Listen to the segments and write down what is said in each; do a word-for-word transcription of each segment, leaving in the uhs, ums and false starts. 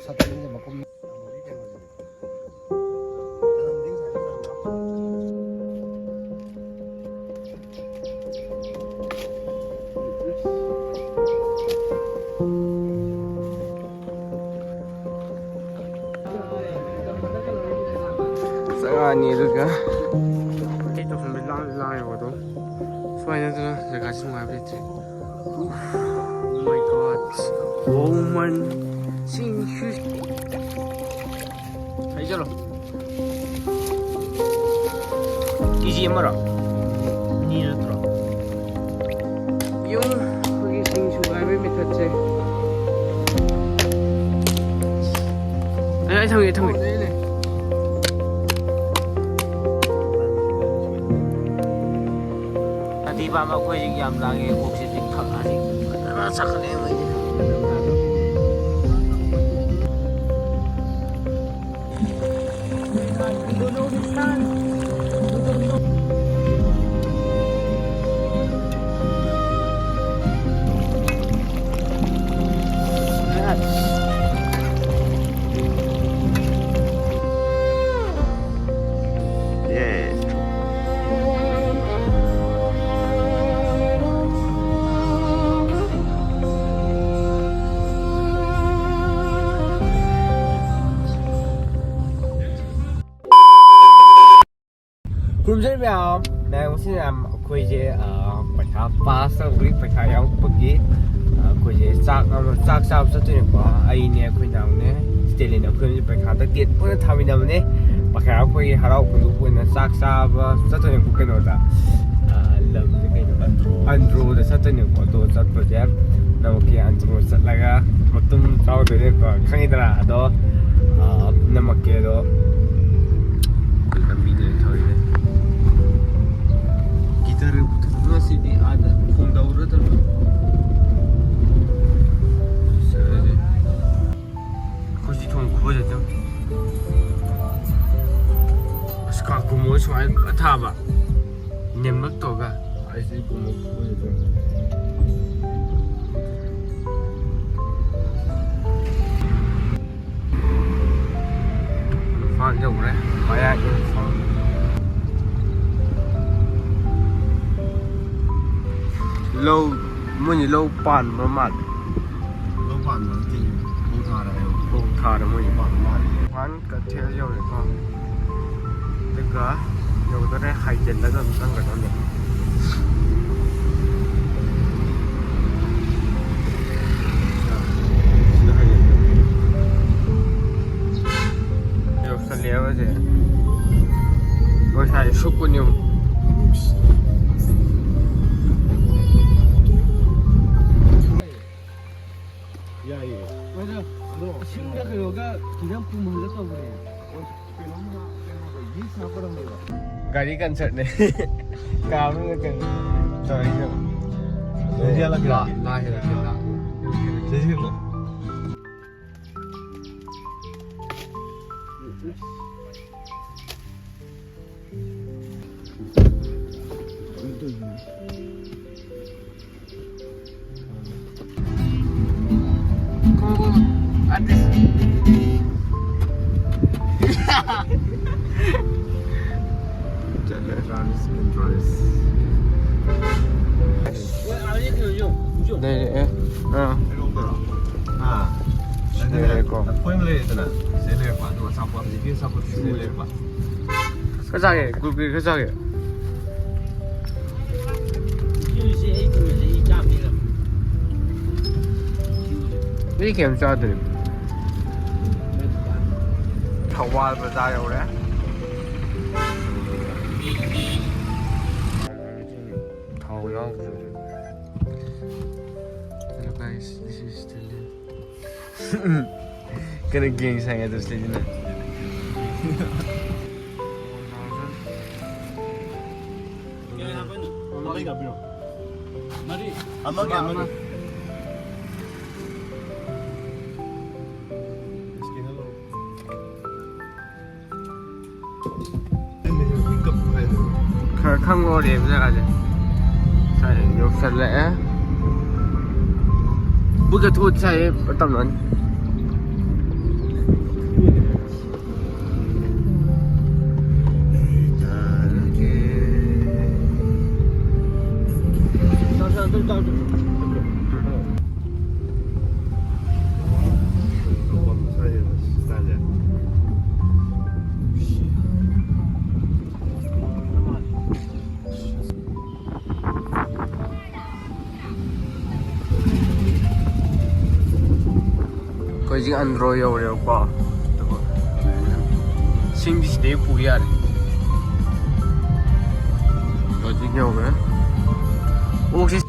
ꯁꯥꯇꯤꯟꯁꯦ ꯃꯄꯨꯝ꯫ ꯆꯪꯉꯛꯑꯅꯤ ꯑꯗꯨꯒ ꯑꯩ ꯇꯧꯐꯝꯗ ꯂꯥꯡ ꯂꯥꯡꯉꯦꯕ ꯑꯗꯨꯝ꯫ ꯁꯨꯃꯥꯏꯅ ꯅꯠꯇꯅ ꯖꯒꯥꯁꯤ ꯅꯨꯡꯉꯥꯏꯕ ꯂꯩꯇ꯭ꯔꯦ꯫ Oh my God. Oh man. ꯁꯤꯡ ꯍꯨꯏ꯫ ꯍꯥꯏꯖꯜꯂꯣ꯫ ꯀꯦ ꯖꯤ ꯑꯃꯔꯣ? ꯑꯅꯤ ꯅꯠꯇ꯭ꯔꯣ? ꯌꯨꯝ ꯑꯩꯈꯣꯏꯒꯤ ꯁꯤꯡ ꯁꯨꯒꯥꯏꯕꯒꯤ ꯃꯦꯊꯠꯁꯦ꯫ ꯑꯩ, ꯑꯩ ꯊꯝꯒꯦ, ꯑꯩ ꯊꯝꯒꯦ꯫ ꯁꯥꯟꯇꯤ ꯄꯥꯝꯕ ꯑꯩꯈꯣꯏꯁꯤ ꯌꯥꯝ ꯂꯥꯡꯉꯦ, ꯀꯣꯛꯁꯤꯗꯤ ꯈꯪꯉꯛꯑꯅꯤ꯫ ꯐꯖꯅ ꯆꯥꯈꯠꯂꯛꯑꯦ ꯃꯩꯁꯦ꯫ ꯈꯨꯔꯨꯝꯖꯔꯤ ꯃꯌꯥꯝ꯫ ꯃꯌꯥꯝ ꯉꯁꯤ ꯃꯌꯥꯝ ꯑꯩꯈꯣꯏꯁꯦ, ꯑ, ꯄꯩꯈꯥ ꯄꯥꯁ ꯇꯧꯕꯒꯤ, ꯄꯩꯈꯥ ꯌꯥꯎꯔꯛꯄꯒꯤ, ꯑ, ꯑꯩꯈꯣꯏꯁꯦ ꯆꯥꯛ ꯑꯃ, ꯆꯥꯛ ꯆꯥꯕ ꯆꯠꯇꯣꯏꯅꯦꯀꯣ꯫ ꯑꯩꯅꯦ, ꯑꯩꯈꯣꯏ ꯅꯥꯎꯅꯦ, ꯁ꯭ꯇꯦꯂꯤꯟ, ꯑꯩꯈꯣꯏ ꯍꯧꯖꯤꯛ ꯄꯩꯈꯥꯗ ꯇꯦꯠ ꯄꯨꯟꯅ ꯊꯥꯃꯤꯟꯅꯕꯅꯦ꯫ ꯄꯩꯈꯥ ꯑꯩꯈꯣꯏꯒꯤ ꯍꯔꯥꯎ ꯀꯨꯝꯍꯩ ꯑꯣꯏꯅ ꯆꯥꯛ ꯆꯥꯕ ꯆꯠꯇꯣꯏꯅꯦꯀꯣ ꯀꯩꯅꯣꯗ꯫ ꯑ, ꯂꯝꯁꯦ ꯀꯩꯅꯣ? ꯑꯟꯗ꯭ꯔꯣꯗ ꯆꯠꯇꯣꯏꯅꯦꯀꯣ꯫ ꯑꯗꯣ ꯆꯠꯄꯁꯦ ꯅꯃꯛꯀꯤ ꯑꯟꯗ꯭ꯔꯣ ꯆꯠꯂꯒ ꯃꯇꯨꯝ ꯆꯥꯎꯗꯣꯏꯅꯦꯀꯣ, ꯈꯪꯉꯤꯗꯅ? ꯑꯗꯣ, ꯑ, ꯅꯃꯛꯀꯤ ꯑꯗꯣ ꯂꯝꯕꯤꯗ ꯊꯧꯔꯤꯅꯦ꯫ ꯒꯤꯇꯔ ꯉꯁꯤꯗꯤ ꯑꯥꯗ ꯈꯣꯡꯗꯧꯔꯗꯕꯅꯤ꯫ ꯑꯩꯈꯣꯏꯁꯤ ꯊꯣꯡ ꯈꯨꯕꯁꯦ ꯑꯗꯨꯝ꯫ ꯑꯁ, ꯀꯥꯡꯈꯨꯝ ꯁꯨꯃꯥꯏꯅ ꯊꯥꯕ꯫ ꯅꯦꯝꯂꯛꯇꯣꯒ꯫ ꯑꯩꯁꯤ ꯀꯨꯝꯃꯨꯛ ꯀꯨꯝꯃꯨꯛ꯫ ꯂꯧ, ꯃꯣꯏꯅꯤ ꯂꯧ ꯄꯥꯟꯕ ꯃꯥꯜꯂꯦ꯫ ꯂꯧ ꯄꯥꯟꯕ ꯅꯠꯇꯦ, ꯐꯧ ꯊꯥꯔꯦ ꯍꯥꯏꯕ꯫ ꯐꯧ ꯊꯥꯔꯦ ꯃꯣꯏꯅꯤ꯫ ꯄꯥꯟꯕ ꯃꯥꯜꯂꯦ꯫ ꯏꯝꯐꯥꯜ ꯀꯩꯊꯦꯜ ꯌꯧꯔꯦꯀꯣ꯫ ꯑꯗꯨꯒ ꯌꯧꯗꯣꯔꯦ, ꯍꯥꯏꯖꯤꯜꯂꯒ ꯑꯗꯨꯝ ꯆꯪꯒꯗꯕꯅꯦ꯫ ꯌꯧꯁꯜꯂꯛꯑꯦꯕ ꯁꯦ꯫ ꯑꯩꯈꯣꯏ ꯁ꯭ꯋꯥꯏꯗ ꯁꯨꯛꯄꯅꯦ ꯑꯃꯨꯛ꯫ ꯌꯥꯏꯌꯦ꯫ ꯏꯁꯤꯡꯒ ꯀꯩꯅꯣꯒ ꯈꯤꯇꯪ ꯄꯨꯝꯍꯜꯂ ꯇꯧꯕꯅꯦ꯫ ꯀꯩꯅꯣꯝꯃ, ꯀꯩꯅꯣꯝꯃ ꯌꯦꯁ ꯍꯥꯞꯄꯔꯝꯃꯦꯕ꯫ ꯒꯥꯔꯤ ꯀꯟꯁꯔꯠꯅꯦ꯫ ꯀꯥ ꯃꯅꯨꯡꯗ ꯀꯩꯅꯣ ꯇꯧꯔꯤꯁꯦ꯫ ꯂꯥ, ꯂꯥ ꯍꯦꯜꯂꯛꯀꯦ, ꯂꯥ꯫ ꯁꯤ ꯁꯦꯡꯉꯣ꯫ ꯂꯩꯔꯛꯑꯦ꯫ ꯑꯥ꯫ ꯂꯩꯔꯦꯀꯣ꯫ ꯑꯩꯈꯣꯏ ꯑꯃ ꯂꯩꯔꯦꯗꯅ, ꯁꯤꯗ ꯂꯩꯔꯛꯄ, ꯑꯗꯨꯒ ꯑꯆꯥꯄꯣꯠ, ꯍꯧꯖꯤꯛꯀꯤ ꯑꯆꯥꯄꯣꯠ ꯁꯤꯗ ꯂꯩꯔꯛꯄ꯫ ꯈꯔ ꯆꯥꯒꯦ, ꯀꯨꯔꯀꯨꯔꯦ ꯈꯔ ꯆꯥꯒꯦ꯫ ꯁꯤꯁꯦ ꯑꯩ ꯊꯨꯝꯁꯦ ꯑꯩ ꯆꯥꯕꯤꯔꯝ꯫ ꯃꯤ ꯀꯩꯝ ꯆꯥꯗ꯭ꯔꯤ꯫ ꯊꯧꯕꯥꯜ ꯕꯖꯥꯔ ꯌꯧꯔꯦ꯫ ꯊꯥꯎ ꯌꯥꯎꯗ꯭ꯔꯦ꯫ Hello guys, this is Stanley. ꯀꯩꯅꯣ ꯒꯦꯡ ꯁꯥꯏ ꯍꯥꯏꯗꯣ ꯁꯤꯗꯩꯁꯤꯅ꯫ ꯑꯃꯒꯤ, ꯑꯃꯒꯤ꯫ ꯈꯔ ꯈꯪꯍꯧꯔꯦꯕ ꯖꯒꯥꯁꯦ꯫ ꯁ꯭ꯋꯥꯏꯗ ꯌꯧꯁꯜꯂꯛꯑꯦ꯫ ꯕꯨꯠꯀ ꯊꯣꯛꯑꯗꯤ ꯁ꯭ꯋꯥꯏꯗ ꯇꯝꯂꯛꯑꯅꯤ꯫ ꯑꯩꯈꯣꯏ ꯍꯧꯖꯤꯛ ꯑꯟꯗ꯭ꯔꯣ ꯌꯧꯔꯦꯕꯀꯣ꯫ ꯑꯗꯨꯒ ꯁꯤꯡꯗꯤ ꯁꯤꯗꯩ ꯄꯨ ꯌꯥꯔꯦ꯫ ꯍꯧꯖꯤꯛ ꯌꯧꯈ꯭ꯔꯦ꯫ ꯑꯣꯛꯁꯤ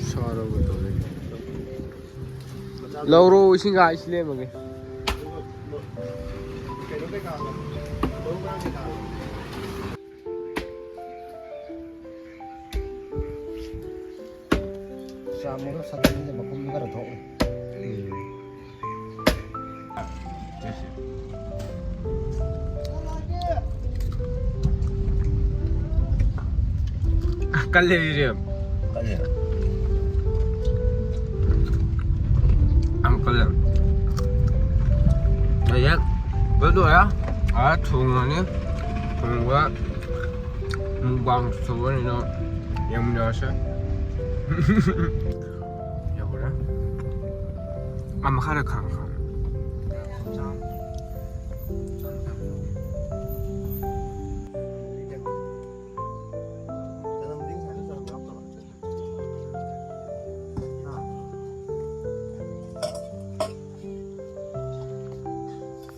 ꯁꯥꯔꯕ ꯇꯧꯔꯦ꯫ ꯂꯧꯔꯣ, ꯏꯁꯤꯡ ꯍꯥꯏꯁꯤ ꯂꯦꯝꯃꯒꯦ꯫ ꯆꯥꯝꯃꯒ ꯁꯠꯄꯅꯤꯅ ꯃꯈꯨꯝꯗꯨ ꯈꯔ ꯊꯣꯛꯑꯣ꯫ ꯀꯜꯂꯦ ꯁꯤꯗꯤ꯫ ꯀꯜꯂꯦ꯫ ꯌꯥꯝ ꯀꯜꯂꯦ꯫ ꯍꯧꯖꯤꯛ ꯂꯣꯏꯔꯦ꯫ ꯑꯥ ꯊꯣꯡꯉꯅꯤ꯫ ꯊꯣꯡꯕ ꯃꯨꯛꯕꯥꯡ ꯇꯧꯕꯅꯤꯅ ꯌꯦꯡꯃꯤꯟꯅꯔꯁꯦ꯫ ꯌꯧꯔꯦ꯫ ꯑꯥ ꯃꯈꯥꯗ ꯈꯥꯡ ꯈꯥꯡ꯫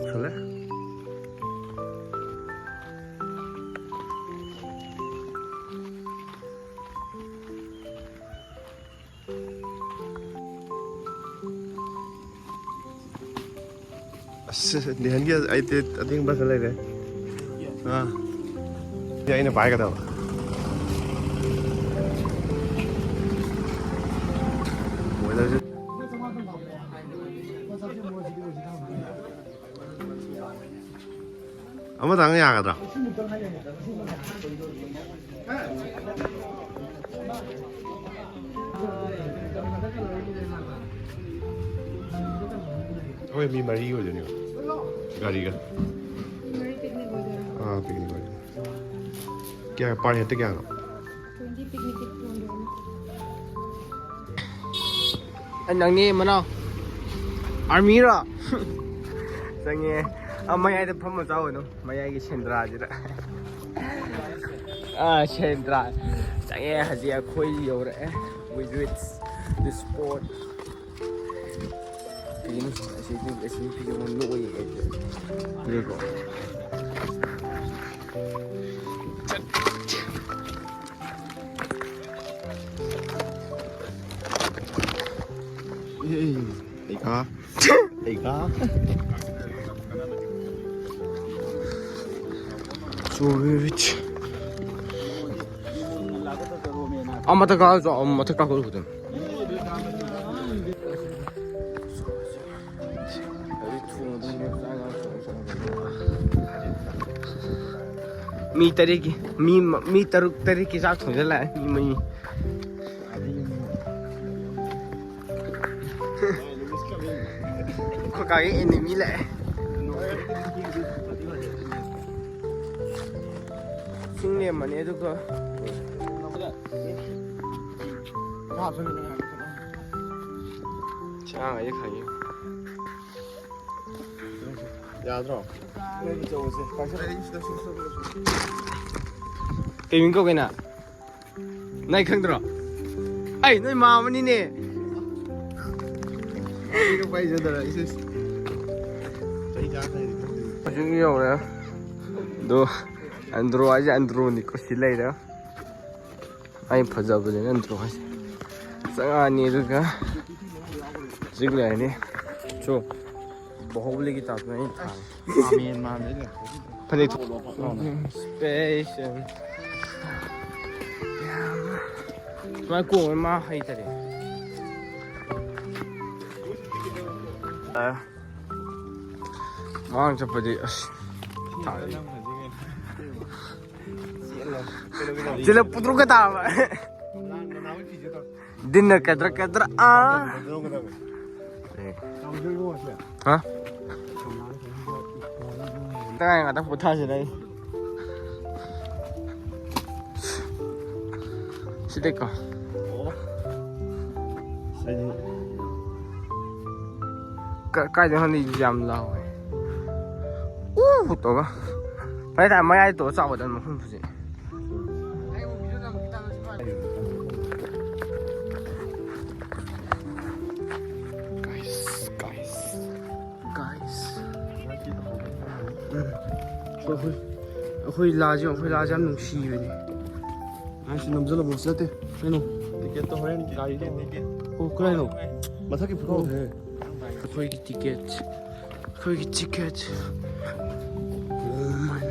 ꯈꯜꯂꯦ꯫ ꯑꯁ, ꯅꯤꯍꯟꯒꯤ ꯑꯩꯗꯤ ꯑꯇꯤꯡꯕ ꯈꯔ ꯂꯩꯔꯦ꯫ ꯑꯥ꯫ ꯁꯤ ꯑꯩꯅ ꯄꯥꯏꯒꯗꯕ꯫ Weatherꯁꯦ꯫ ꯑꯃꯇꯪ ꯌꯥꯒꯗ꯭ꯔꯥ? ꯑꯩꯈꯣꯏ ꯃꯤ ꯃꯔꯤ ꯑꯣꯏꯗꯣꯏꯅꯦꯕ ꯒꯥꯔꯤꯒ꯫ ꯑꯥ꯫ ꯀꯌꯥ per headꯇ ꯀꯌꯥꯅꯣ? ꯑ, ꯅꯪꯅꯦ ꯃꯅꯥꯎ꯫ Armyꯔꯣ? ꯆꯪꯉꯦ꯫ ꯑ, ꯃꯌꯥꯏꯗ ꯐꯝꯃ ꯆꯥꯎꯕꯅꯣ, ꯃꯌꯥꯏꯒꯤ ꯁꯦꯟꯗ꯭ꯔꯥꯁꯤꯗ꯫ ꯑ, ꯁꯦꯟꯗ꯭ꯔꯥ꯫ ꯆꯪꯉꯦ, ꯍꯧꯖꯤꯛ ꯑꯩꯈꯣꯏ ꯌꯧꯔꯛꯑꯦ꯫ We reach the spot. ꯀꯩꯅꯣ ꯑꯁꯤ, ꯑꯁꯤ ꯅꯨꯄꯤꯁꯦ ꯑꯃꯨꯛ ꯅꯣꯛꯑꯦ꯫ ꯌꯦꯡꯉꯣ꯫ ꯑꯦ, ꯑꯦ, ꯑꯩ ꯈꯥ꯫ ꯑꯩ ꯈꯥ꯫ ꯆꯣꯏꯠ꯫ ꯑꯥ, ꯃꯊꯛ ꯀꯥꯈꯠꯂꯨꯆꯣ, ꯑꯥ, ꯃꯊꯛ ꯀꯥꯈꯠꯂꯨ ꯈꯤꯇꯪ꯫ ꯃꯤ ꯇꯔꯦꯠꯀꯤ, ꯃꯤ, ꯃꯤ ꯇꯔꯨꯛ ꯇꯔꯦꯠꯀꯤ ꯆꯥꯛ ꯊꯣꯡꯖꯜꯂꯛꯑꯦ, ꯃꯤ ꯃꯔꯤ꯫ ꯑꯩꯈꯣꯏ ꯀꯥꯒꯤ enemy ꯂꯥꯛꯑꯦ꯫ ꯆꯤꯡ ꯂꯦꯝꯕꯅꯦ ꯑꯗꯨꯒ ꯆꯥꯡ ꯑꯩ ꯈꯪꯉꯤ꯫ ꯌꯥꯗ꯭ꯔꯣ? ꯀꯩ ꯃꯤꯡ ꯀꯧꯒꯦ ꯅꯪ? ꯅꯪ ꯈꯪꯗ꯭ꯔꯣ? ꯑꯩ ꯅꯣꯏ ꯃꯥꯃꯅꯤꯅꯦ꯫ ꯍꯧꯖꯤꯛ ꯌꯧꯔꯦ꯫ ꯑꯗꯣ ꯑꯟꯗ꯭ꯔꯣ ꯍꯥꯏꯁꯦ ꯑꯟꯗ꯭ꯔꯣꯅꯤꯀꯣ, ꯁꯤ ꯂꯩꯔꯦ꯫ ꯑꯩ ꯐꯖꯕꯅꯤꯅ ꯑꯟꯗ꯭ꯔꯣ ꯍꯥꯏꯁꯦ꯫ ꯆꯪꯉꯛꯑꯅꯤ ꯑꯗꯨꯒ ꯍꯧꯖꯤꯛ ꯂꯩꯔꯅꯤ꯫ ꯁꯣ, ꯕꯥꯍꯨꯕꯂꯤꯒꯤ ꯇꯥꯏꯞꯇ ꯑꯩꯅ ꯊꯥꯔꯦ꯫ ꯐꯅꯦꯛ ꯊꯣꯛ-, space and ꯃꯥ ꯀꯣꯡ ꯃꯥ ꯍꯩꯇꯔꯦ꯫ ꯑ, ꯃꯃꯥꯡ ꯆꯠꯄꯗꯤ ꯑꯁ ꯊꯥꯔꯦ꯫ ꯆꯦꯜꯂ ꯄꯨꯗ꯭ꯔꯨꯀ ꯇꯥꯕ꯫ ꯗꯤꯟꯅ ꯀꯗ꯭ꯔ ꯀꯗ꯭ꯔ, ꯑꯥ꯫ ꯍꯥ? ꯇꯉꯥꯏ ꯉꯥꯛꯇꯪ ꯄꯣꯊꯥꯁꯤꯗ ꯑꯩ꯫ ꯁꯤꯗꯩꯀꯣ꯫ ꯑꯣ꯫ ꯀꯥꯏꯗ ꯍꯪꯅꯤ? ꯌꯥꯝ ꯂꯥꯎꯋꯦ꯫ ꯎ ꯇꯧꯒ꯫ ꯐꯔꯦ ꯇꯥ ꯃꯌꯥꯏ ꯇꯣ ꯆꯥꯎꯒꯗꯕ ꯃꯐꯝ ꯐꯖꯩ꯫ Guys, guys, guys. ꯎꯝ꯫ ꯑꯩꯈꯣꯏ ꯑꯩꯈꯣꯏ ꯂꯥꯁꯦ ꯑꯩꯈꯣꯏ ꯂꯥꯁꯦ ꯌꯥꯝ ꯅꯨꯡꯁꯤꯕꯅꯦ꯫ ꯑꯩꯁꯨ ꯅꯝꯁꯤꯜꯂꯝꯃꯣ ꯁꯤ ꯅꯠꯇꯦ꯫ ꯀꯩꯅꯣ? ꯇꯤꯀꯦꯠꯇꯣ ꯍꯣꯔꯦꯟ ꯒꯥꯔꯤꯗ꯫ ꯑꯣ ꯀꯩꯅꯣ? ꯃꯊꯛꯀꯤ ꯐꯨꯠ ꯍꯧꯗ꯭ꯔꯦ꯫ ꯑꯩꯈꯣꯏꯒꯤ ꯇꯤꯀꯦꯠ꯫ ꯑꯩꯈꯣꯏꯒꯤ ꯇꯤꯀꯦꯠ꯫ ꯑꯣ ꯃꯥꯏ꯫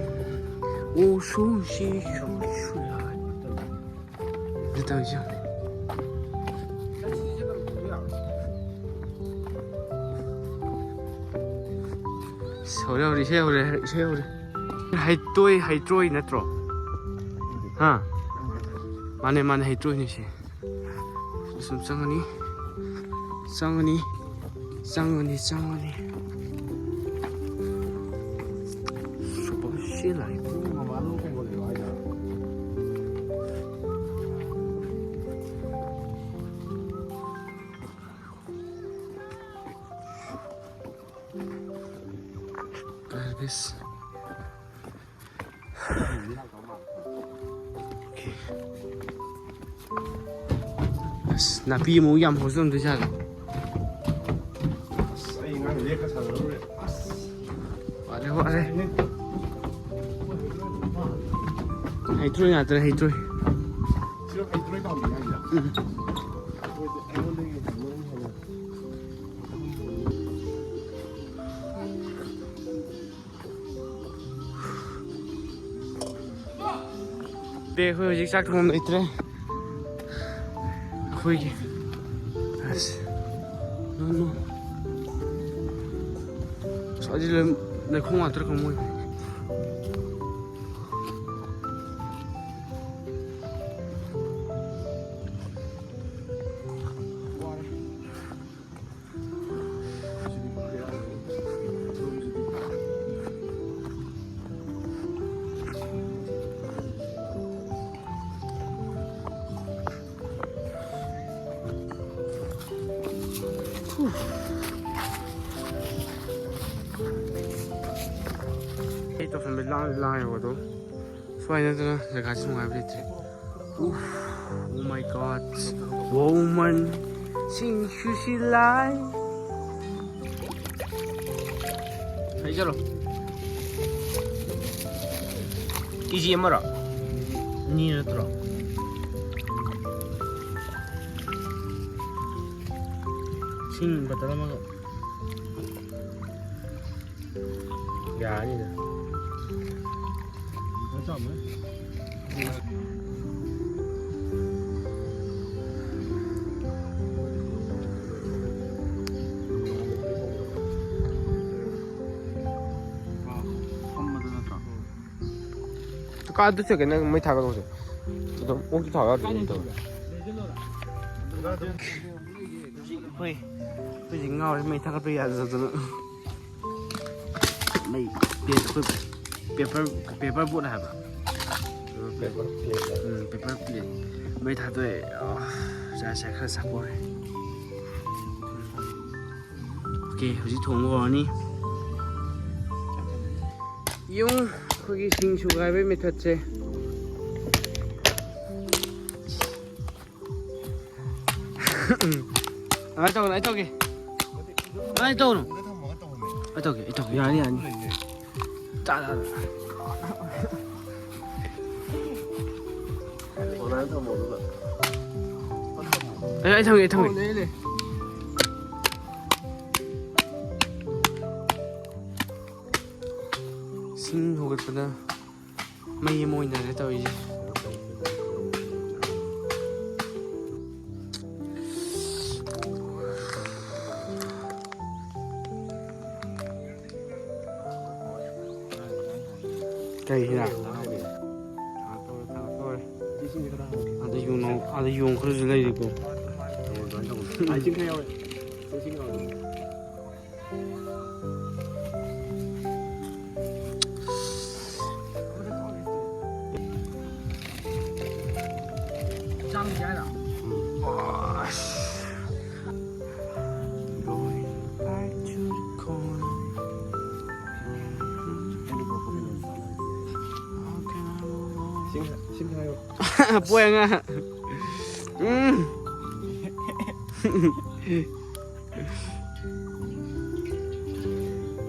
ꯑꯣ ꯁꯨ ꯁꯤ ꯁꯨ ꯁꯨ ꯂꯥꯏ꯫ ꯇꯧꯔꯤꯁꯦ ꯌꯦꯡꯉꯨꯅꯦ꯫ ꯍꯧꯔꯦ ꯍꯧꯔꯦ ꯏꯁꯩ ꯍꯧꯔꯦ ꯏꯁꯩ ꯍꯧꯔꯦ꯫ ꯍꯩꯇꯣꯏ ꯍꯩꯇ꯭ꯔꯣꯏ ꯅꯠꯇ꯭ꯔꯣ? ꯍꯥ? ꯃꯥꯅꯦ ꯃꯥꯅꯦ ꯍꯩꯇ꯭ꯔꯣꯏꯅꯦ ꯁꯤ꯫ ꯁꯨꯝ ꯆꯪꯉꯅꯤ꯫ ꯆꯪꯉꯅꯤ꯫ ꯆꯪꯉꯅꯤ ꯆꯪꯉꯅꯤ꯫ ꯁꯨꯄꯔ ꯁꯤ ꯂꯥꯛꯏ꯫ Garbage. ꯑꯁ ꯅꯥꯄꯤ ꯑꯃꯨꯛ ꯌꯥꯝ ꯍꯧꯖꯤꯜꯂꯝꯗꯣꯏ ꯖꯥꯠꯂꯣ? ꯑꯩ ꯉꯥꯡ ꯂꯦꯛꯀ ꯁꯥꯟꯅꯔꯨꯔꯦ꯫ ꯋꯥꯔꯦ ꯋꯥꯔꯦ꯫ ꯍꯩꯇ꯭ꯔꯣꯏ ꯉꯥꯛꯇꯅꯦ ꯍꯩꯇ꯭ꯔꯣꯏ꯫ ꯁꯤꯔꯣ ꯍꯩꯇ꯭ꯔꯣꯏ ꯄꯥꯝꯕꯤ ꯍꯥꯏꯁꯦ꯫ ꯎꯝ꯫ ꯑꯩꯉꯣꯟꯗꯒꯤ ꯍꯩꯅꯧ ꯍꯦꯟꯅ꯫ ꯕꯦ ꯑꯩꯈꯣꯏ ꯍꯧꯖꯤꯛ ꯆꯥꯛ ꯊꯣꯡꯐꯝ ꯂꯩꯇ꯭ꯔꯦ꯫ ꯑꯩꯈꯣꯏꯒꯤ ꯑꯁ ꯅꯣ ꯅꯣ꯫ ꯑꯁ ꯑꯗꯨꯗꯤ ꯂꯣꯏ ꯂꯩꯈꯣꯝ ꯉꯥꯛꯇꯔ ꯀꯩꯅꯣꯝ ꯑꯣꯏ꯫ ꯑꯩ ꯇꯧꯁꯟꯕ ꯂꯥꯡ ꯂꯥꯡꯉꯦꯕ ꯑꯗꯣ꯫ ꯁ꯭ꯋꯥꯏ ꯅꯠꯇꯅ ꯖꯒꯥꯁꯤ ꯅꯨꯡꯉꯥꯏꯕ ꯂꯩꯇ꯭ꯔꯦ꯫ Oof, oh my God, woman, ꯁꯤꯡꯁꯨꯁꯤ ꯂꯥꯏ꯫ ꯍꯩꯖꯔꯣ꯫ ꯀꯦ ꯖꯤ ꯑꯃꯔꯣ? ꯑꯅꯤ ꯅꯠꯇ꯭ꯔꯣ? ꯁꯤꯡ ꯕꯇꯜ ꯑꯃꯒ꯫ ꯌꯥꯔꯅꯤꯗ꯫ ꯀꯥ ꯑꯗꯨ ꯆꯠꯀꯦ ꯅꯪ ꯃꯩ ꯊꯥꯒꯠꯂꯛꯎꯁꯦ꯫ ꯑꯗꯨꯝ ꯑꯣꯛꯇꯤ ꯊꯥꯒꯠꯂꯛꯇ꯭ꯔꯦ ꯇꯧꯔꯦ꯫ ꯍꯧꯖꯤꯛ ꯑꯩꯈꯣꯏ ꯑꯩꯈꯣꯏꯁꯦ ꯉꯥꯎꯔꯦ ꯃꯩ ꯊꯥꯒꯠꯄ ꯌꯥꯗꯗꯅ꯫ ꯃꯩ ꯄ꯭ꯂꯦꯠ ꯑꯩꯈꯣꯏ ꯄꯦꯄꯔ ꯄꯦꯄꯔ ꯕꯣꯠ ꯍꯥꯏꯕ꯭ꯔꯥ? Paper plate. Um, paper plate. ꯃꯩ ꯊꯥꯗꯣꯛꯑꯦ꯫ ꯑꯥ, ꯆꯥ ꯆꯥ ꯈꯔ ꯆꯥꯄꯣꯔꯦ꯫ ꯑꯣꯀꯦ, ꯍꯧꯖꯤꯛ ꯊꯣꯡꯕ ꯍꯧꯔꯅꯤ꯫ ꯌꯨꯝ ꯑꯩꯈꯣꯏꯒꯤ ꯁꯤꯡ ꯁꯨꯒꯥꯏꯕꯒꯤ ꯃꯦꯊꯠꯁꯦ꯫ ꯑꯗꯨꯃꯥꯏꯅ ꯇꯧꯒꯅꯨ, ꯑꯩ ꯇꯧꯒꯦ꯫ ꯑꯗꯨꯃꯥꯏꯅ ꯇꯧꯒꯅꯨ꯫ ꯑꯩ ꯇꯧꯒꯦ, ꯑꯩ ꯇꯧꯒꯦ꯫ ꯌꯥꯅꯤ, ꯌꯥꯅꯤ꯫ ꯇꯥ, ꯇꯥ, ꯇꯥ꯫ ꯑꯩ, ꯑꯩ ꯊꯝꯒꯦ, ꯑꯩ ꯊꯝꯒꯦ꯫ ꯑꯣ, ꯂꯩ, ꯂꯩ꯫ ꯁꯤꯡ ꯍꯧꯒꯠꯄꯗ ꯃꯩ ꯑꯃ ꯑꯣꯏꯅꯔꯦ ꯇꯧꯔꯤꯁꯦ꯫ ꯀꯩ ꯍꯤꯗꯥꯛ? ꯑꯗ ꯌꯣꯡꯅꯥꯎ-, ꯑꯗ ꯌꯣꯡ ꯈꯔꯁꯨ ꯂꯩꯔꯤꯀꯣ꯫ ꯄꯣꯏ ꯑꯉꯥꯡ꯫ ꯎꯝ꯫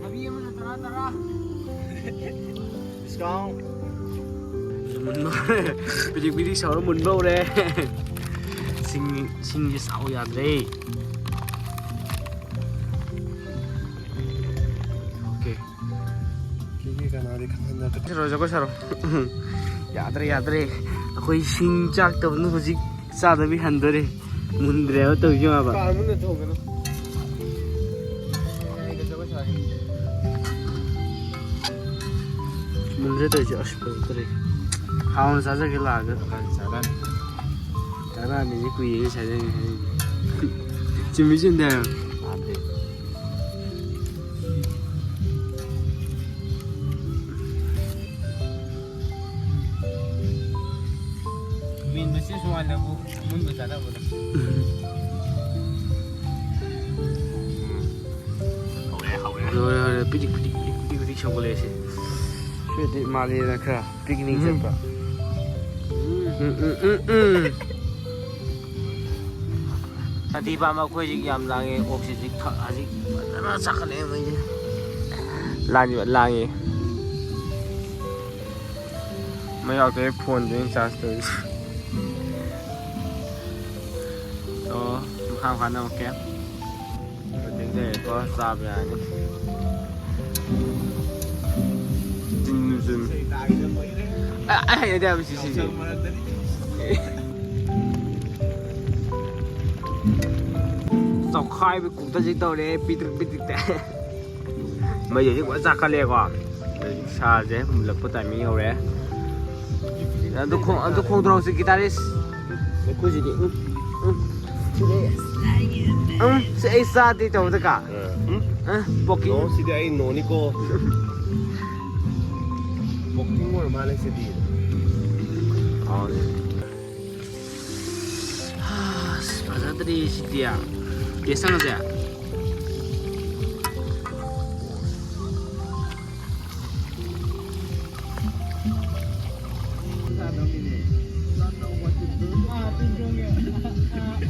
ꯊꯕꯤ ꯑꯃꯅ ꯇꯔꯥ, ꯇꯔꯥ꯫ Discount꯫ ꯃꯨꯟꯕ ꯍꯧꯔꯦ꯫ ꯄꯤꯗꯤꯛ ꯄꯤꯗꯤꯛ ꯁꯧꯔ ꯃꯨꯟꯕ ꯍꯧꯔꯦ꯫ ꯁꯤꯡ, ꯁꯤꯡꯁꯦ ꯆꯥꯎ ꯌꯥꯗ꯭ꯔꯦ꯫ Okay꯫ ꯀꯦꯒꯦ ꯀꯅꯥꯗꯤ ꯈꯪꯍꯟꯗ-, ꯁꯥꯔꯣ, ꯖꯒꯣꯏ ꯁꯥꯔꯣ꯫ ꯌꯥꯗ꯭ꯔꯦ, ꯌꯥꯗ꯭ꯔꯦ꯫ ꯑꯩꯈꯣꯏ ꯁꯤꯡ ꯆꯥꯛꯇꯕꯅ ꯍꯧꯖꯤꯛ ꯆꯥꯗꯕꯤ ꯍꯟꯗꯣꯔꯦ꯫ ꯃꯨꯟꯗ꯭ꯔꯦꯕ ꯇꯧꯔꯤꯁꯦ ꯌꯦꯡꯉꯣꯕ꯫ ꯀꯥ ꯃꯅꯨꯡꯗ ꯊꯣꯡꯒꯅꯨ꯫ ꯃꯨꯟꯗ꯭ꯔꯦ ꯇꯧꯔꯤꯁꯦ꯫ ꯑꯁ, ꯐꯖꯗ꯭ꯔꯦ꯫ ꯍꯥꯎꯅ ꯆꯥꯖꯒꯦ ꯂꯥꯛꯑꯒ꯫ ꯆꯥꯔꯛꯑꯅꯤ꯫ ꯆꯥꯔꯛꯑꯅꯤꯁꯦ ꯀꯨꯏꯔꯦ ꯉꯁꯥꯏꯗꯒꯤ ꯍꯥꯏꯔꯤꯁꯦ꯫ ꯆꯨꯝꯃꯤ ꯆꯨꯝꯗꯦ ꯍꯥꯏꯌꯣ꯫ ꯃꯥꯟꯗꯦ꯫ ꯃꯦꯟꯕꯁꯦ ꯁꯨꯃꯥꯏꯅꯕꯨ ꯑꯃꯨꯟꯕ ꯆꯥꯅꯕꯗꯣ꯫ ꯍꯧꯔꯦ, ꯍꯧꯔꯦ꯫ ꯍꯧꯔꯦ, ꯍꯧꯔꯦ꯫ ꯄꯤꯗꯤꯛ, ꯄꯤꯗꯤꯛ, ꯄꯤꯗꯤꯛ, ꯄꯤꯗꯤꯛ, ꯄꯤꯗꯤꯛ ꯁꯧꯒꯠꯂꯛꯑꯦ ꯁꯤ꯫ ꯁꯤꯗꯤ ꯃꯥꯜꯂꯦꯅ ꯈꯔ picnic ꯎꯝ꯫ ꯆꯠꯄ꯫ ꯎꯝ, ꯎꯝ, ꯎꯝ, ꯎꯝ꯫ ꯁꯟꯊꯤ ꯄꯥꯝꯕ ꯑꯩꯈꯣꯏ ꯍꯧꯖꯤꯛ ꯌꯥꯝ ꯂꯥꯡꯉꯦ꯫ ꯑꯣꯛꯁꯤ ꯍꯧꯖꯤꯛ ꯐ-, ꯍꯧꯖꯤꯛ ꯐꯖꯅ ꯆꯥꯈꯠꯂꯛꯑꯦ ꯃꯩꯁꯦ꯫ ꯂꯥꯡꯉꯤꯕ, ꯂꯥꯡꯉꯤ꯫ ꯃꯩ ꯂꯥꯛꯇ꯭ꯔꯦ, ꯐꯣꯟꯗ ꯑꯩꯅ charge ꯇꯧꯔꯤꯁꯦ꯫ ꯑꯣ, ꯃꯈꯥ ꯃꯈꯥ ꯅꯝꯃꯛꯀꯦ꯫ ꯍꯧꯖꯤꯛ ꯂꯩꯔꯦꯀꯣ, ꯆꯥꯕ ꯌꯥꯔꯅꯤ꯫ ꯆꯤꯟ ꯆꯤꯟ꯫ ꯑ, ꯑ, ꯍꯩꯅꯗꯦ ꯍꯥꯏꯕ ꯁꯤ, ꯁꯤꯁꯦ꯫ ꯆꯥꯎꯈꯥꯏꯕ ꯀꯨꯛꯇꯁꯤ ꯇꯧꯔꯦ, ꯄꯤꯇ꯭ꯔꯤꯛ ꯄꯤꯇ꯭ꯔꯤꯛꯇ꯫ ꯃꯩ ꯍꯧꯖꯤꯛ ꯐꯖꯅ ꯆꯥꯛꯈꯠꯂꯦꯀꯣ꯫ ꯁꯥꯁꯦ ꯃꯨꯜꯂꯛꯄ timing ꯌꯧꯔꯦ꯫ ꯑꯗꯨ ꯈꯣꯡ-, ꯑꯗꯨ ꯈꯣꯡꯗ꯭ꯔꯧꯁꯤ guitarist꯫ ꯃꯩꯈꯨꯁꯤꯗꯤ, ꯎꯝ, ꯎꯝ, ꯁꯤꯗꯤ, ꯎꯝ, ꯁꯤ ꯑꯩ ꯆꯥꯗꯦ ꯇꯧꯕꯗ ꯀꯥ꯫ ꯎꯝ? ꯑ, ꯄꯣꯛꯀꯤ꯫ ꯅꯣ, ꯁꯤꯗꯤ ꯑꯩ ꯅꯣꯅꯤꯀꯣ꯫ ꯄꯣꯛꯀꯤꯡ ꯑꯣꯏꯔ ꯃꯥꯜꯂꯦ ꯁꯤꯗꯤ꯫ ꯑꯁ, ꯐꯖꯗ꯭ꯔꯤ ꯁꯤꯗꯤ꯫ Taste ꯇꯧꯁꯦ꯫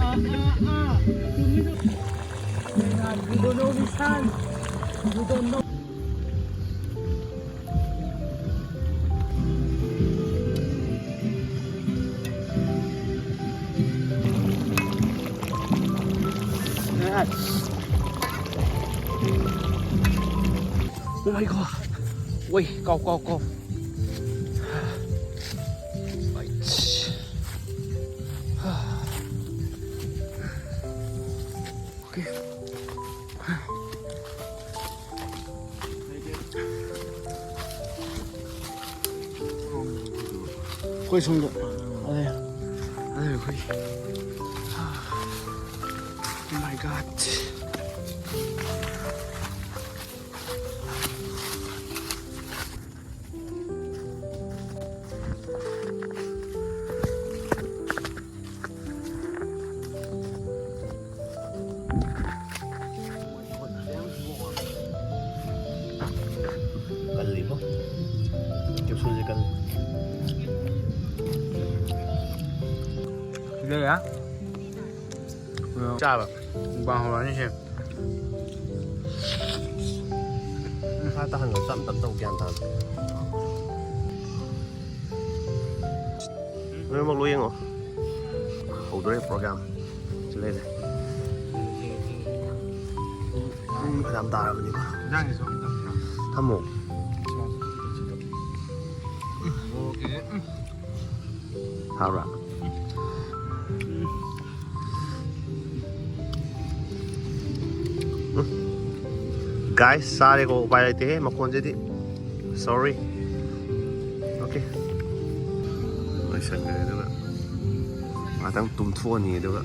You don't know this hand. You don't know. Yes. Oh my God. Wait, go, go, go. Right. Okay. ꯑꯩꯈꯣꯏ ꯁꯣꯝꯗ ꯑꯗꯩ, ꯑꯗꯩ ꯑꯩꯈꯣꯏ. Oh my God. ꯀꯜꯂꯤꯕꯣ꯫ ꯀꯦꯞꯁꯨꯜꯁꯦ ꯀꯜꯂꯤ꯫ ꯁꯤꯗ ꯌꯥ꯫ ꯆꯥꯕ꯫ ꯃꯨꯛꯕꯥꯡ ꯍꯧꯔꯅꯤ ꯁꯦ꯫ ꯃꯈꯥ ꯇꯥꯍꯟꯒ ꯇꯞ ꯇꯞ ꯇꯧ ꯒ꯭ꯌꯥꯟ ꯇꯥꯅ꯫ ꯂꯣꯏꯅꯃꯛ ꯂꯣꯏ ꯌꯦꯡꯉꯣ꯫ ꯍꯧꯗꯣꯔꯦ program꯫ ꯁꯤ ꯂꯩꯔꯦ꯫ ꯄꯨꯡ ꯐꯅꯌꯥꯝ ꯇꯥꯔꯕꯅꯤꯀꯣ꯫ ꯏꯟꯖꯥꯡꯁꯤꯁꯨ ꯑꯝꯇ ꯊꯝꯃꯣ꯫ ꯃꯣꯔꯣꯛꯀꯤꯁꯦ, ꯎꯝ꯫ ꯍꯥꯎꯕ꯭ꯔꯥ? Guys, ꯆꯥꯔꯦꯀꯣ, ꯎꯄꯥꯏ ꯂꯩꯇꯦꯍꯦ ꯃꯈꯣꯟꯁꯤꯗꯤ꯫ Sorry. Okay. ꯂꯣꯏꯁꯟꯈ꯭ꯔꯦ ꯑꯗꯨꯒ ꯉꯥꯛꯇꯪ ꯇꯨꯝꯊꯣꯛꯑꯅꯤ ꯑꯗꯨꯒ꯫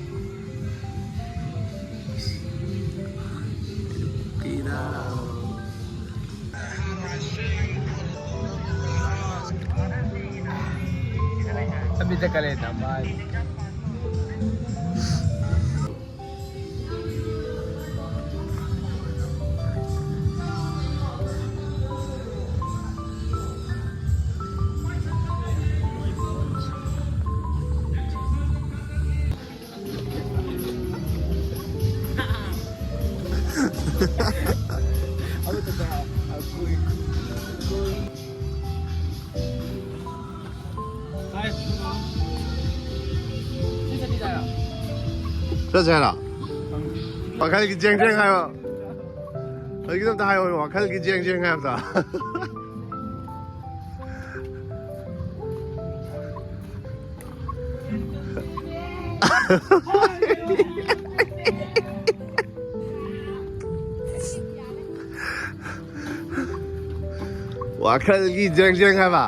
Abita ka rin naman. ꯑꯃꯠꯇꯗ ꯑꯩꯈꯣꯏ ꯆꯠꯁꯦ ꯍꯥꯏꯔꯣ? ꯋꯥꯈꯜꯒꯤ ꯖꯦꯡ ꯖꯦꯡ ꯍꯥꯏꯌꯣ꯫ ꯍꯧꯖꯤꯛꯀꯤꯗꯣ ꯑꯝꯇ ꯍꯥꯏꯌꯣ, ꯋꯥꯈꯜꯒꯤ ꯖꯦꯡ ꯖꯦꯡ ꯍꯥꯏꯕꯗꯣ꯫ ꯋꯥꯈꯜꯒꯤ ꯖꯦꯡ ꯖꯦꯡ ꯍꯥꯏꯕ꯫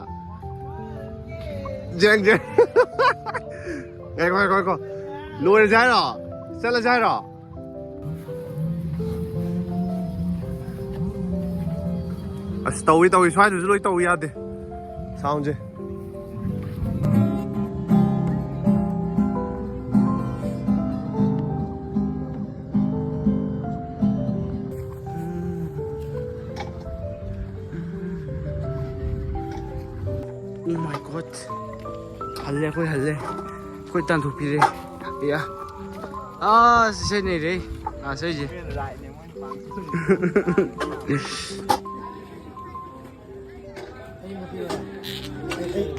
ꯖꯦꯡ ꯖꯦꯡ꯫ ꯉꯥꯏꯈꯣ, ꯉꯥꯏꯈꯣ, ꯉꯥꯏꯈꯣ꯫ ꯂꯣꯏꯔꯁꯦ ꯍꯥꯏꯔꯣ? ꯆꯠꯂꯁꯦ ꯍꯥꯏꯔꯣ? ꯑꯁ, ꯇꯧꯏ, ꯇꯧꯏ, ꯁ꯭ꯋꯥꯏꯗꯁꯨ ꯂꯣꯏ ꯇꯧꯏ, ꯌꯥꯗꯦ ꯁꯥꯎꯟꯁꯦ꯫ Oh my God. ꯍꯜꯂꯦ, ꯑꯩꯈꯣꯏ ꯍꯜꯂꯦ꯫ ꯑꯩꯈꯣꯏ ꯇꯥꯟꯊꯣꯛꯄꯤꯔꯦ꯫ ꯌꯥ꯫ ꯑꯥ, ꯁꯤꯁꯦ ꯅꯩꯔꯦ꯫ ꯑꯥ, ꯁꯤꯁꯦ꯫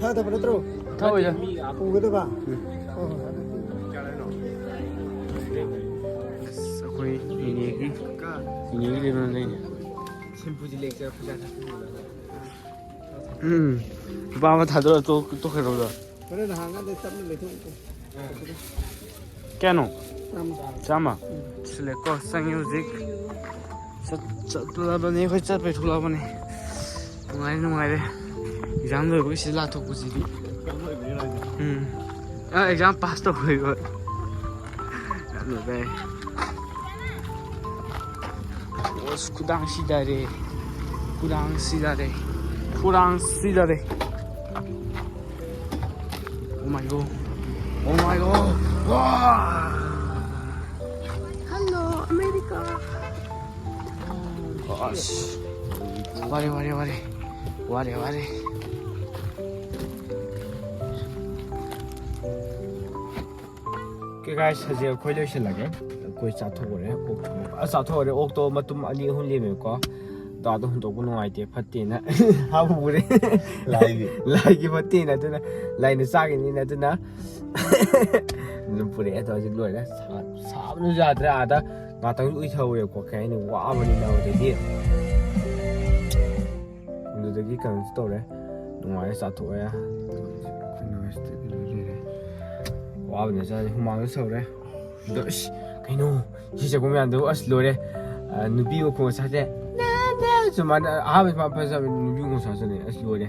ꯊꯥꯗꯕ ꯅꯠꯇ꯭ꯔꯣ? ꯊꯥꯎ ꯑꯣꯏꯗ꯫ ꯄꯨꯒꯗꯕ? ꯎꯝ꯫ ꯍꯣꯏ, ꯍꯣꯏ, ꯑꯗꯨ ꯄꯨ꯫ ꯑꯁ, ꯑꯩꯈꯣꯏ ꯅꯤꯅꯦꯒꯤ, ꯅꯤꯅꯦꯒꯤ ꯂꯩꯕ ꯂꯩꯅꯦ꯫ ꯁꯦꯝꯄꯨꯁꯤ ꯂꯦꯛꯆꯔ ꯄꯩꯁꯥ ꯊꯥꯗꯕ꯫ ꯎꯝ꯫ ꯂꯨꯄꯥ ꯑꯃ ꯊꯥꯗꯣꯔ ꯇꯣꯛ-, ꯇꯣꯛꯈ꯭ꯔꯕꯗꯣ꯫ ꯍꯣꯔꯦꯟ ꯍꯥꯡꯉꯗꯤ ꯇꯞꯅ ꯂꯩꯊꯣꯛꯎꯀꯣ꯫ ꯀꯌꯥꯅꯣ? ꯆꯥꯝꯃ꯫ ꯆꯥꯝꯃ? ꯎꯝ꯫ ꯁꯤꯜꯂꯦꯀꯣ, ꯆꯪꯉꯦ ꯍꯧꯖꯤꯛ꯫ ꯆꯠ-, ꯆꯠꯂꯕꯅꯤ, ꯑꯩꯈꯣꯏ ꯆꯠꯄꯩ ꯊꯣꯛꯂꯛꯑꯕꯅꯤ꯫ ꯅꯨꯡꯉꯥꯏꯔꯦ, ꯅꯨꯡꯉꯥꯏꯔꯦ꯫ ꯑꯦꯛꯖꯥꯝ ꯂꯣꯏꯕꯒꯤ ꯁꯤꯗ ꯂꯥꯊꯣꯛꯄꯁꯤꯗꯤ꯫ ꯎꯝ꯫ ꯑ, ꯑꯦꯛꯖꯥꯝ ꯄꯥꯁ ꯇꯧꯕꯩꯀꯣ꯫ ꯌꯥꯝ ꯅꯨꯡꯉꯥꯏ꯫ ꯑꯁ, ꯈꯨꯗꯥꯡ ꯁꯤꯗꯔꯦ꯫ ꯈꯨꯗꯥꯡ ꯁꯤꯗꯔꯦ꯫ ꯈꯨꯗꯥꯡ ꯁꯤꯗꯔꯦ꯫ Oh my God. Oh my God. ꯋꯥ! Hello, America. ꯑꯁ꯫ ꯋꯥꯔꯦ, ꯋꯥꯔꯦ, ꯋꯥꯔꯦ꯫ ꯋꯥꯔꯦ, ꯋꯥꯔꯦ꯫ ꯀꯦ, Guys, ꯍꯧꯖꯤꯛ ꯑꯩꯈꯣꯏ ꯂꯣꯏꯁꯤꯜꯂꯒꯦ꯫ ꯑꯩꯈꯣꯏ ꯆꯥꯊꯣꯛꯎꯔꯦ ꯑꯣꯛ ꯊꯣꯡꯕ꯫ ꯑꯁ, ꯆꯥꯊꯣꯛꯎꯔꯦ꯫ ꯑꯣꯛꯇꯣ ꯃꯇꯨꯝ ꯑꯅꯤ ꯑꯍꯨꯝ ꯂꯦꯝꯃꯦꯕꯀꯣ꯫ ꯑꯗꯣ ꯑꯗꯣ ꯍꯨꯟꯗꯣꯛꯄ ꯅꯨꯡꯉꯥꯏꯇꯦ, ꯐꯠꯇꯦꯅ꯫ ꯍꯥꯞꯄꯨꯔꯦ꯫ ꯂꯥꯏꯒꯤ꯫ ꯂꯥꯏꯒꯤ ꯐꯠꯇꯦꯅ, ꯑꯗꯨꯅ ꯂꯥꯏꯅ ꯆꯥꯈꯤꯅꯤꯅ, ꯑꯗꯨꯅ ꯑꯗꯨꯝ ꯄꯨꯔꯛꯑꯦ꯫ ꯑꯗꯣ ꯍꯧꯖꯤꯛ ꯂꯣꯏꯔꯦ꯫ ꯁꯥ-, ꯁꯥꯕꯅꯁꯨ ꯌꯥꯗ꯭ꯔꯦ꯫ ꯑꯥꯗ ꯉꯥꯛꯇꯪꯁꯨ ꯎꯏꯊꯍꯧꯔꯦꯕꯀꯣ꯫ ꯀꯩ ꯍꯥꯏꯅꯤ, ꯋꯥꯕꯅꯤꯅ꯫ ꯑꯗꯨꯗꯒꯤ ꯑꯗꯨꯗꯒꯤ ꯀꯩꯅꯣꯁꯨ ꯇꯧꯔꯦ꯫ ꯅꯨꯡꯉꯥꯏꯔꯦ, ꯆꯥꯊꯣꯛꯑꯦ꯫ ꯋꯥꯕꯅ ꯆꯥꯔꯦ, ꯍꯨꯃꯥꯡꯁꯨ ꯁꯧꯔꯦ꯫ ꯑꯗꯣ ꯑꯁ, ꯀꯩꯅꯣ, ꯁꯤ ꯆꯠꯄ ꯃꯌꯥꯝꯗꯣ ꯑꯁ ꯂꯣꯏꯔꯦ꯫ ꯑ, ꯅꯨꯄꯤ ꯃꯈꯣꯡ ꯁꯥꯁꯦ꯫ ꯅꯥ, ꯅꯥ, ꯁꯨꯃꯥꯏꯅ ꯑꯍꯥꯟꯕ ꯁꯨꯃꯥꯏꯅ ꯐꯖꯕ ꯅꯨꯄꯤ ꯃꯈꯣꯡ ꯁꯥꯁꯅꯦ꯫ ꯑꯁ ꯂꯣꯏꯔꯦ꯫